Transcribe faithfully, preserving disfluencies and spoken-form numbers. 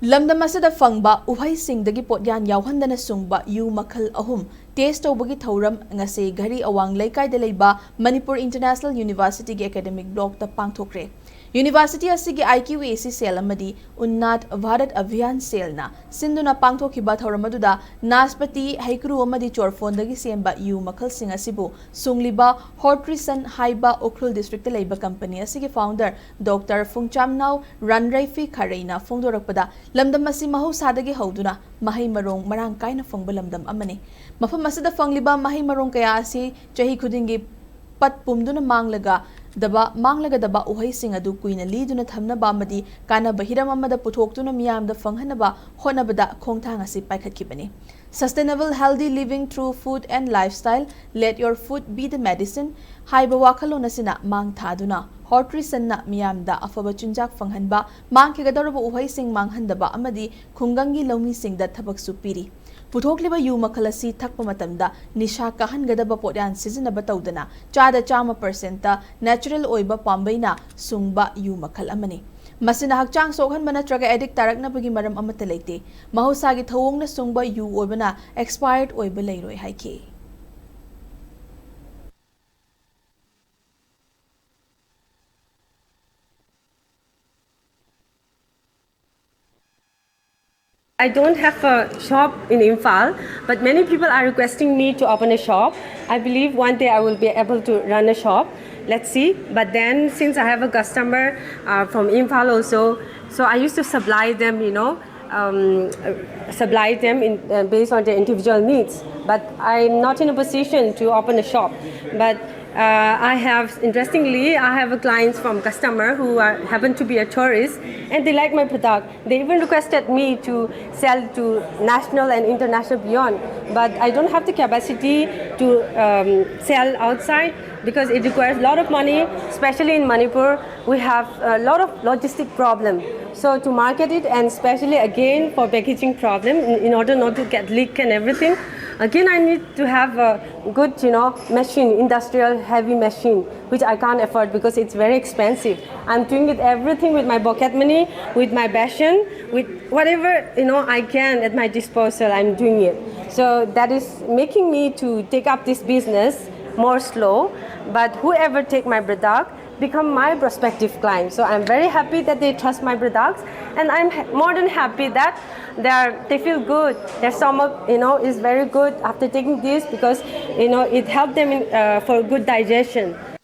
ꯂꯝꯗꯝ ꯑꯁꯤꯗ ꯐꯪꯕ ꯎꯍꯩꯁꯤꯡꯗꯒꯤ ꯄꯣꯠꯌꯥꯟ ꯌꯥꯎꯍꯟꯗꯅ ꯁꯨꯡꯕ ꯌꯨ ꯃꯈꯜ ꯑꯍꯨꯝ ꯇꯦꯁ ꯇꯧꯕꯒꯤ ꯊꯧꯔꯝ ꯉꯁꯤ ꯘꯔꯤ ꯑꯋꯥꯡ ꯂꯩꯀꯥꯏꯗ ꯂꯩꯕ ꯃꯅꯤꯄꯨꯔ ꯏꯟꯇꯔꯅꯦꯁꯅꯦꯜ ꯌꯨꯅꯤꯚꯔꯁꯤꯇꯤꯒꯤ ꯑꯦꯀꯥꯗꯦꯃꯤꯛ ꯕ꯭ꯂꯣꯛꯇ ꯄꯥꯡꯊꯣꯛꯈ꯭ꯔꯦ꯫ ꯌꯨꯅꯤꯚꯔꯁꯤꯇꯤ ꯑꯁꯤꯒꯤ ꯑꯥꯏ ꯀ꯭ꯌꯨ ꯑꯦ ꯁꯤ ꯁꯦꯜ ꯑꯃꯗꯤ ꯎꯟꯅꯥꯠ ꯚꯥꯔꯠ ꯑꯚꯤꯌꯥꯟ ꯁꯦꯜꯅ ꯁꯤꯟꯗꯨꯅ ꯄꯥꯡꯊꯣꯛꯈꯤꯕ ꯊꯧꯔꯝ ꯑꯗꯨꯗ ꯅꯥꯁꯄꯇꯤ, ꯍꯩꯀ꯭ꯔꯨ ꯑꯃꯗꯤ ꯆꯣꯔꯐꯣꯟꯗꯒꯤ ꯁꯦꯝꯕ ꯌꯨ ꯃꯈꯜꯁꯤꯡ ꯑꯁꯤꯕꯨ ꯁꯨꯡꯂꯤꯕ ꯍꯣꯔꯇ꯭ꯔꯤꯁꯟ ꯍꯥꯏꯕ ꯎꯈ꯭ꯔꯨꯜ ꯗꯤꯁꯇ꯭ꯔꯤꯛꯇ ꯂꯩꯕ ꯀꯝꯄꯅꯤ ꯑꯁꯤꯒꯤ ꯐꯥꯎꯟꯗꯔ ꯗꯣꯛꯇꯔ ꯐꯨꯡꯆꯥꯝꯅꯥꯎ ꯔꯥꯟꯔꯩꯐꯤ ꯈꯥꯔꯩꯅ ꯐꯣꯡꯗꯣꯔꯛꯄꯗ, ꯂꯝꯗꯝ ꯑꯁꯤ ꯃꯍꯧꯁꯥꯗꯒꯤ ꯍꯧꯗꯨꯅ ꯃꯍꯩ ꯃꯔꯣꯡ ꯃꯔꯥꯡ ꯀꯥꯏꯅ ꯐꯪꯕ ꯂꯝꯗꯝ ꯑꯃꯅꯤ꯫ ꯃꯐꯝ ꯑꯁꯤꯗ ꯐꯪꯂꯤꯕ ꯃꯍꯩ ꯃꯔꯣꯡ ꯀꯌꯥ ꯑꯁꯤ ꯆꯍꯤ ꯈꯨꯗꯤꯡꯒꯤ ꯄꯠ ꯄꯨꯝꯗꯨꯅ ꯃꯥꯡꯂꯒ ꯗꯕ, ꯃꯥꯡꯂꯒꯗꯕ ꯎꯍꯩꯁꯤꯡ ꯑꯗꯨ ꯀꯨꯏꯅ ꯂꯤꯗꯨꯅ ꯊꯝꯅꯕ ꯑꯃꯗꯤ ꯀꯥꯟꯅꯕ ꯍꯤꯔꯝ ꯑꯃꯗ ꯄꯨꯊꯣꯛꯇꯨꯅ ꯃꯤꯌꯥꯝꯗ ꯐꯪꯍꯟꯅꯕ ꯍꯣꯠꯅꯕꯗ ꯈꯣꯡꯊꯥꯡ ꯑꯁꯤ ꯄꯥꯏꯈꯠꯈꯤꯕꯅꯤ꯫ Sustainable healthy living through food and lifestyle, let your food be the medicine ꯍꯥꯏꯕ ꯋꯥꯈꯜꯂꯣꯟ ꯑꯁꯤꯅ ꯃꯥꯡ ꯊꯥꯗꯨꯅ ꯍꯣꯔꯇ꯭ꯔꯤꯁꯟꯅ ꯃꯤꯌꯥꯝꯗ ꯑꯐꯕ ꯆꯤꯟꯖꯥꯛ ꯐꯪꯍꯟꯕ, ꯃꯥꯡꯈꯤꯒꯗꯧꯔꯕ ꯎꯍꯩꯁꯤꯡ ꯃꯥꯡꯍꯟꯗꯕ ꯑꯃꯗꯤ ꯈꯨꯡꯒꯪꯒꯤ ꯂꯧꯃꯤꯁꯤꯡꯗ ꯊꯕꯛꯁꯨ ꯄꯤꯔꯤ꯫ ꯄꯨꯊꯣꯛꯂꯤꯕ ꯌꯨ ꯃꯈꯜ ꯑꯁꯤ ꯊꯛꯄ ꯃꯇꯝꯗ ꯅꯤꯁꯥ ꯀꯥꯍꯟꯒꯗꯕ ꯄꯣꯠꯌꯥꯟ ꯁꯤꯖꯤꯟꯅꯕ ꯇꯧꯗꯅ ꯆꯥꯗ ꯆꯥꯝꯃ ꯄꯔꯁꯦꯟꯇ ꯅꯦꯆꯔꯦꯜ ꯑꯣꯏꯕ ꯄꯥꯝꯕꯩꯅ ꯁꯨꯡꯕ ꯌꯨ ꯃꯈꯜ ꯑꯃꯅꯤ꯫ ꯃꯁꯤꯅ ꯍꯛꯆꯥꯡ ꯁꯣꯛꯍꯟꯕ ꯅꯠꯇ꯭ꯔꯒ ꯑꯦꯗꯤꯛ ꯇꯥꯔꯛꯅꯕꯒꯤ ꯃꯔꯝ ꯑꯃꯠꯇ ꯂꯩꯇꯦ꯫ ꯃꯍꯧꯁꯥꯒꯤ ꯊꯧꯑꯣꯡꯅ ꯁꯨꯡꯕ ꯌꯨ ꯑꯣꯏꯕꯅ ꯑꯦꯛꯁꯄꯥꯌꯔꯠ ꯑꯣꯏꯕ ꯂꯩꯔꯣꯏ ꯍꯥꯏꯈꯤ꯫ I don't have a shop in Imphal, but many people are requesting me to open a shop. I believe one day I will be able to run a shop. Let's see. But then, since I have a customer uh, from Imphal also, so I used to supply them, you know, um, uh, supply them in, uh, based on their individual needs. But I'm not in a position to open a shop. But uh, I have, interestingly, I have a clients from customer who are, happen to be a tourist, and they like my product. They even requested me to sell to national and international beyond, but I don't have the capacity to um, sell outside because it requires a lot of money, especially in Manipur. We have a lot of logistic problem. So to market it, and especially again for packaging problem, in, in order not to get leak and everything, Again, I need to have a good, you know, machine, industrial heavy machine, which I can't afford because it's very expensive. I'm doing it everything with my pocket money, with my passion, with whatever, you know, I can at my disposal. I'm doing it. So that is making me to take up this business more slow. But whoever take my product become my prospective client. So I'm very happy that they trust my products, and I'm ha- more than happy that they are they feel good. Their stomach, you know, is very good after taking this because, you know, it helped them in, uh, for good digestion.